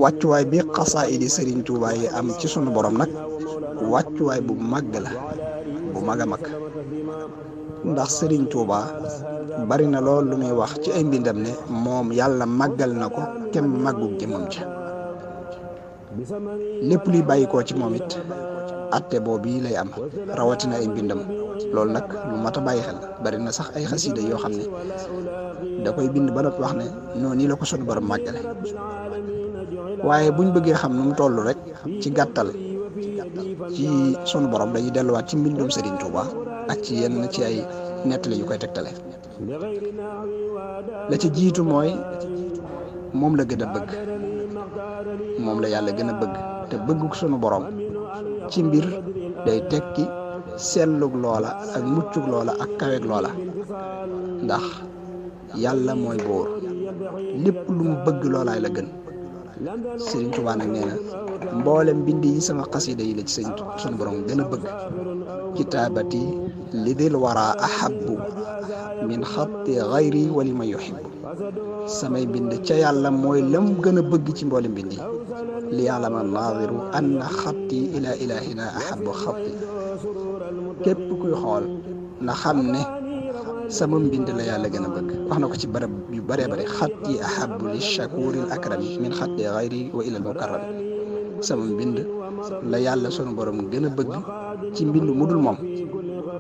wàccuwaay bi xasaayidi Sëriñ Tuubaa yi am ci sunu borom nag wàccuwaay bu màgg la bu mag a mag ndax Sëriñ Tuubaa bari na lool lu muy wax ci ay mbindam ne moom yàlla màggal na ko kem màggu jëmmam ca lépp luy bàyyikoo ci moom it atte boobu yi lay am rawatina ay mbindam loolu nag lu mat a bàyyi xel bari na sax ay xasiida yoo xam ne da koy bind ba noppi wax ne noonu nii la ko sunu borom màggale waaye buñ bëggee xam nu mu toll rek ci gàttal ci sunu borom dañuy delluwaat ci mbindum Serigne Touba ak ci yenn ci ay nettali yu koy tegtale la ci jiitu mooy moom la gën a bëgg moom la yàlla gën a bëgg te bëgguk sunu borom ci mbir day tekki sellug loola ak muccug loola ak kaweeg loola ndax yàlla mooy buur lépp lu mu bëgg loolaay la gën Sëriñ Tuubaa nag nee na mboolem bind yi sama xasida yi la ci sunu borom gën a bëgg kitaabati li dil wara ahabbu min xatti xayri wa li ma yuhibbu samay bind ca yàlla mooy lam gën a bëgg ci mboolem bind yi li yaalama naadiru anna xatti ila ilahina ahabbu xatti képp kuy xool na xam ne sama mbind la yàlla gën a bëgg wax na ko ci barab yu bëree bëri xatti ahabbu li shakuril akrami min xatti xayri wa ilal mukarrami sama mbind la yàlla sunu borom gën a bëgg ci mbind mu dul moom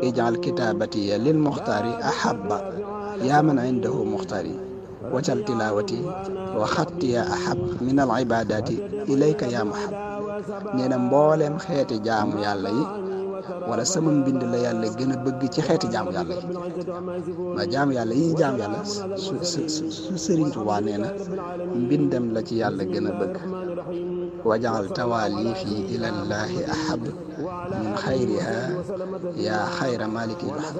ijaal kitaabati lil muxtaari ahabba yaa man indahu muxtaari waccal tilaawati wa xattiya ahab min al ibadati ilayka yaa mahab nee na mbooleem xeeti jaamu yàlla yi wala sama mbind la yàlla gën a bëgg ci xeeti jaamu yàlla yi ma jaamu yàlla yi jaamu yàlla su Sëriñ Tuubaa nee na mbindam la ci yàlla gën a bëgg wajaal tawaalifi ilallahi ahab min xayriha yaa xayra maliki mahab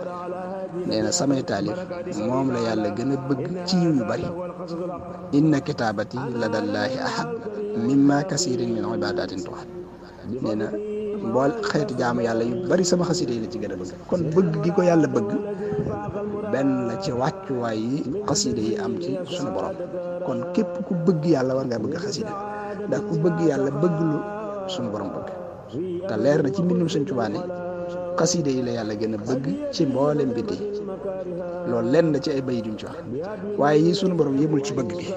nee na samay taalif moom la yàlla gën a bëgg ci yiw yu bari inna kitaabati ladallaahi ahab mimma kasirin min ibadatin tuhab nee na mbool xeeti jaamu yàlla yu bari sama xasida yi la ci gën a bëgg kon bëgg gi ko yàlla bëgg benn la ci wàccuwaay yi xasida yi am ci sunu borom kon képp ku bëgg yàlla war ngaa bëgg xasida ndax ku bëgg yàlla bëgg lu sunu borom bëgg te leer na ci mbindum Sëñ Tuubaa ne xasida yi la yàlla gën a bëgg ci mboolem mbind yi loolu lenn la ci ay bayit yuñ ci wax waaye yi sunu borom yëmul ci bëgg gi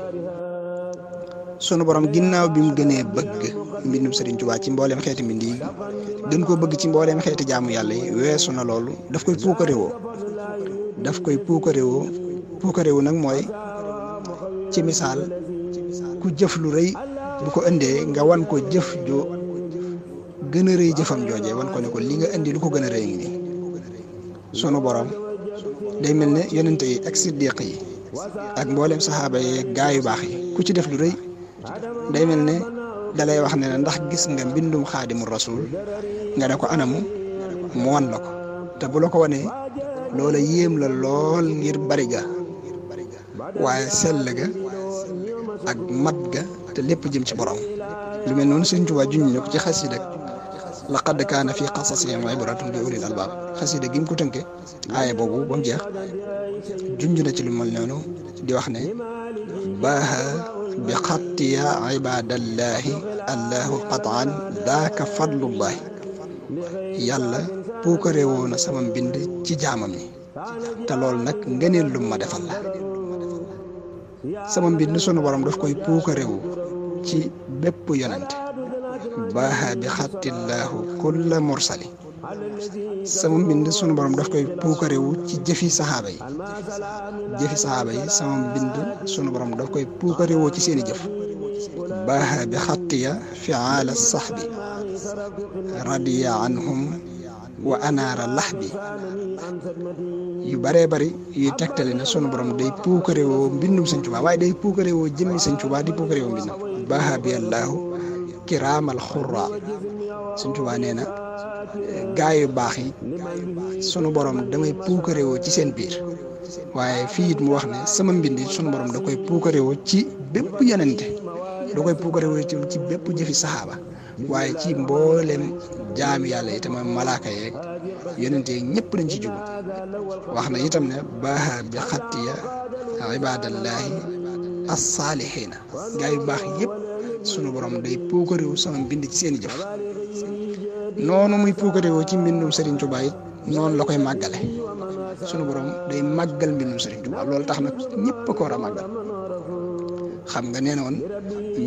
sunu borom ginnaaw bi mu gënee bëgg mbindum Sëriñ Tuubaa ci mbooleem xeeti mbind yi gën koo bëgg ci mbooleem xeeti jaamu yàlla yi weesu na loolu daf koy puukarewoo nag mooy ci misaal ku jëf lu rëy bu ko indee nga wan ko jëf jo gën a rëy jëfam joojee wan ko ne ko li nga indi lu ko gën a rëy ngi nii sunu borom day mel ne yonente yi ak siddiq yi ak mbooleem saxaaba yi gaa yu baax yi ku ci def lu rëy day mel ne dalay wax ne ndax gis nga mbindum xaadimu rasul nga ne ko anamu mu wan la ko te bu la ko wanee loola yéem la lool ngir bari ga waaye sell ga ak mat ga te lépp jëm ci borom lu mel noonu Sëriñ Tuubaa juñ ñu ko ci xasida laqad kaana fi qasasihim ibratun li ulil albaab xasida gi mu ko tënke aaya boobu ba mu jeex junj na ci lu mel noonu di wax ne baaha bi xattiya ibadallahi allahu qataan daaka fadlullahi yàlla puukare woo na sama mbind ci jaamam yi te loolu nag ngëneel lu ma defal la sama mbind sunu borom daf koy puukarewu ci bépp yonent baaha bi xattillahu kulla mursali sama mbind sunu borom daf koy puukarewu ci jëfi saxaaba yi sama mbind sunu borom daf koy puukarewoo ci seeni jëf baaha bi xattiya fiaala saxbi radiya anhum wa anaara laxbi yu bëree bëri yuy tegtale na sunu borom day puukarewoo mbindum Sëñ Tuubaa waaye day puukarewoo jëmmi Sëñ Tuubaa di puukarewoo mbindum baaha bi allahu kiraamal xurra Sëñ Tuubaa nee na gaa yu baax yi sunu borom damay puukarewoo ci seen biir waaye fii it mu wax ne sama mbind sunu borom da koy puukarewoo ci bépp yonente da koy puukarewoo ci bépp jëfi saxaaba waaye ci mboolem jaami yàlla itam malaaka yeeg yonente yeeg ñëpp lañ ci jubu wax na itam ne baaha bi xattiya ibadallahi as-saalihiina gaa yu baax yëpp sunu borom day puukarewu sama mbind ci seeni jëf noonu muy puukarewoo ci mbindum Serigne Touba it noonu la koy màggale sunu borom day màggal mbindum Serigne Touba loolu tax nag ñëpp ko war a màggal xam nga nee na woon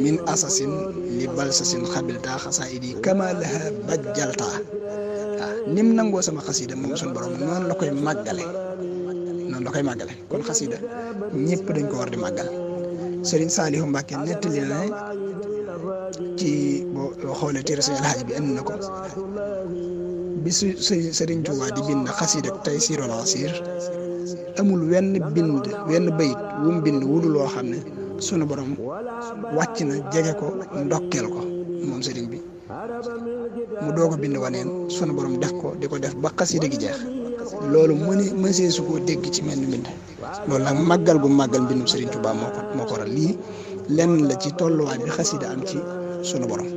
min asasin li balsasin xabiltaa xasaayidi kama laha bajjaltaa waaw nim nangoo sama xasida moom sunu borom noonu la koy màggale kon xasida ñëpp dañ ko war di màggal Serigne Saliou Mbacke nettali na ci boo xoolee téere Sëñ Alhaaji bi indi na ko bi su Serigne Touba di bind xasida Taysirul Asir amul wenn bayit wu mu bind wudul loo xam ne sunu borom wàcc na jege ko ndokkeel ko moom Serigne bi mu doog a bind waneen sunu borom def ko di ko def ba xasida gi jeex loolu mësee su koo dégg ci mel ni mbind loolu nag màggal gu màggal mbindum Serigne Touba moo ko waral lii lenn la ci tolluwaay bi xasida am ci sunu borom